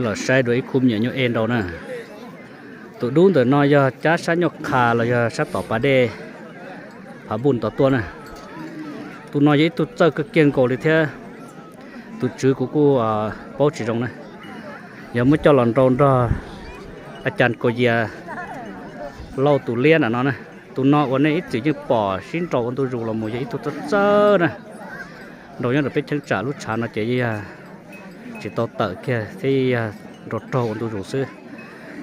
Los saib dua ib khub me nyuam nyuj ej nrau na. Tus dub ntawm no yog cab sab nyuj qha los yog sab tom pas dej Phav Npuj tom tuaj na. Tus no yog ib tug txawj kawg kiag nkaus li thiab tus tswv kuv kuj paub tsis zoo na. Yog muab coj los nrau nrog a cas Kaus Yias Lauj tus liab ntawm no na. Tus no uas nej ib txwm yeej pom sib nrau ua ntu zus los mus yog ib tug txawj txawj na. Nrau nyob rau peb cheeb tsam lub tshav no ces yeej yog tsis tau tawm kiag thiab yog nrau raug ua ntu zus xwb.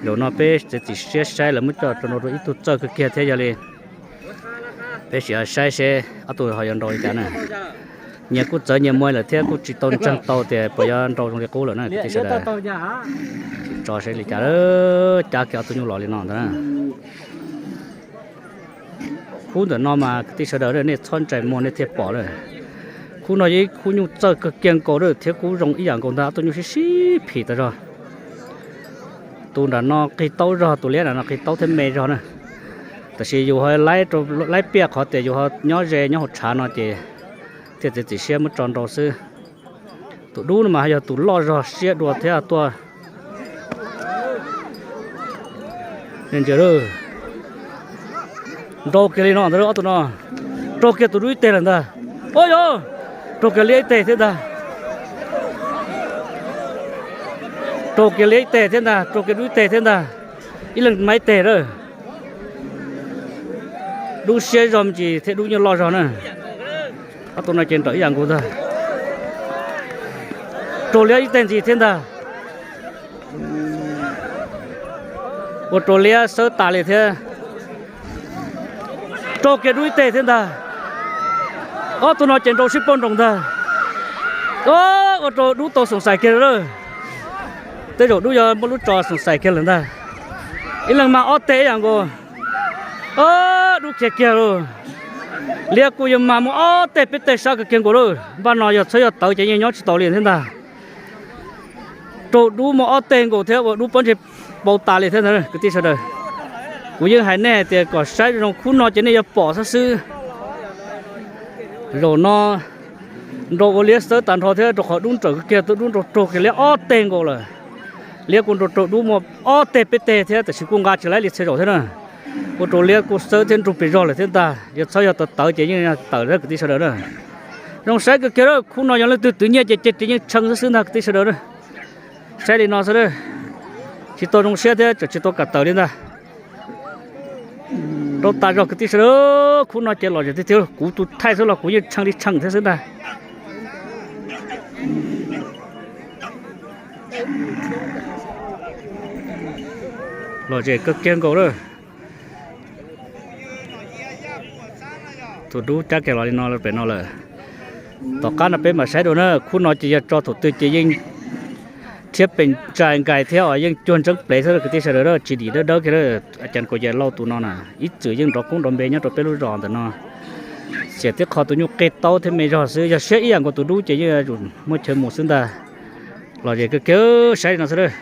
Zaum no peb txiav txim siab saib lawv muab coj tso nrau rau ib tug txawj kawg kiag thiab yog li peb sim saib seb ob tug ho yuav nrau li cas na. Nyias kuj txawv nyias muag lawm thiab kuj tsis tau ntseeg tau tias puas yuav nrau zoo li qub lawm na kwv tij sawv daws. Tso saib li cas, cab kiag ob tug nyuj los li no ntag na. Khub ntawm no mas kwv tij sawv daws nej txhob ntsais muag nej thiaj pom lawm. Khub no yog ib khub nyuj txawj kawg kiag nkaus lawm thiab kuj zoo ib yam nkaus ntag, ob tug nyuj sib sib phim tas zog. Tus nram no qig taub zog, tus liab nram no qig taub thiab me zog na. Tab sis yus ho laib piaj qhov tias yus ho nyob ze nyob hauv tshav no ces thiaj txiav txim siab muab tso nrau xwb. Tus dub no mas yog tus loj zog siab dua thiab tuaj. Nrau kiag li no ntag, ob tug no raug kiag tus dub ib teg lawm ntag. Ua yog raug kiag liab ib teg thiab ntag. Raug kiag liab ib teg thiab ntag, raug kiag dub ib teg thiab ntag. Ib leeg mas ib teg lawm. Dub siab zog me ntsis thiab dub nyuaj loj zog na. Ob tug no ces nrawm ib yam nkaus ntag. Raug liab ib teg ntxiv thiab ntag. Ua rau liab xawb tas li thiab. Raug kiag dub ib teg thiab ntag. Ob tug no ces nrau sib pauj nroos ntag. Ua rau dub tau xoom xais kiag lawm. Tej zaum dub yuav muab lub tso xoom xais kiag lawm ntag. Ib leeg mas ob teg ib yam nkaus. Dub khiav kiag lauj. Liab kuj yog mas muaj ob teg peb teg sab kawg kiag nkaus lawm. Npaj no yog txhawb yog tawv ces yeej nyob tsis taus li thiab ntag. Raug dub muaj ob teg nkaus thiab ua dub pob ntseg pau tas li thiab ntag kwv tij sawv daws. Kuv yeej hais nej hais tias kom saib zoo khub no ces nej yuav pom xwb xwb. Zaum no nrau ua liab xawb tas nrho thiab rau qhov dub nrawm kiag, tus dub nrau raug kiag liab ob teg nkaus lawm. Liab kuj nrau raug dub muaj ob teg peb teg thiab tab sis kuj nqa tsis laib li txhia zaum thiab na. Ua rau liab kuj xawb thiab nrug pes zog lawm thiab ntag, yog txhob yog tawv tawv ces yeej tawm kwv tij sawv daws na. Zoo saib kawg kiag, khub no yog leej twg twv nyiaj ces cia ris yeej tshee xwb xwb ntag kwv tij sawv daws na. Saib li no xwb, tsis tau zoo siab thiab tseem tsis tau kam tawm li ntag. Rau tas zog kwv tij sawv daws, khub no ces lom zem tiag tiag, kuv tus thaij xwb los kuv yeej tshee li tshee thiab xwb ntag. Lom zem kawg kiag nkaus lawm. Tus dub cab kiag los li no pem no lawm. Tom qab no peb mam saib dua na, khub no ces yog tso thaum twg ces yeej thiab pes tsai nkais thiab os, yeej cuag ntseeb plev xwb kwv tij sawv daws, tsis dim dawb dawb kiag. A cas Kaus Yias Lauj tus no na ib txwm yeej nrov koob nrov npe nyob rau peb lub zos ntawm no. Xiam tib qho tus nyuj qig taub thiab me zog xwb, yog siab ib yam nkaus tus dub ces yeej yuav tsum muaj chaw mus xwb ntag. Lom zem kawg kiag, saib li no xwb.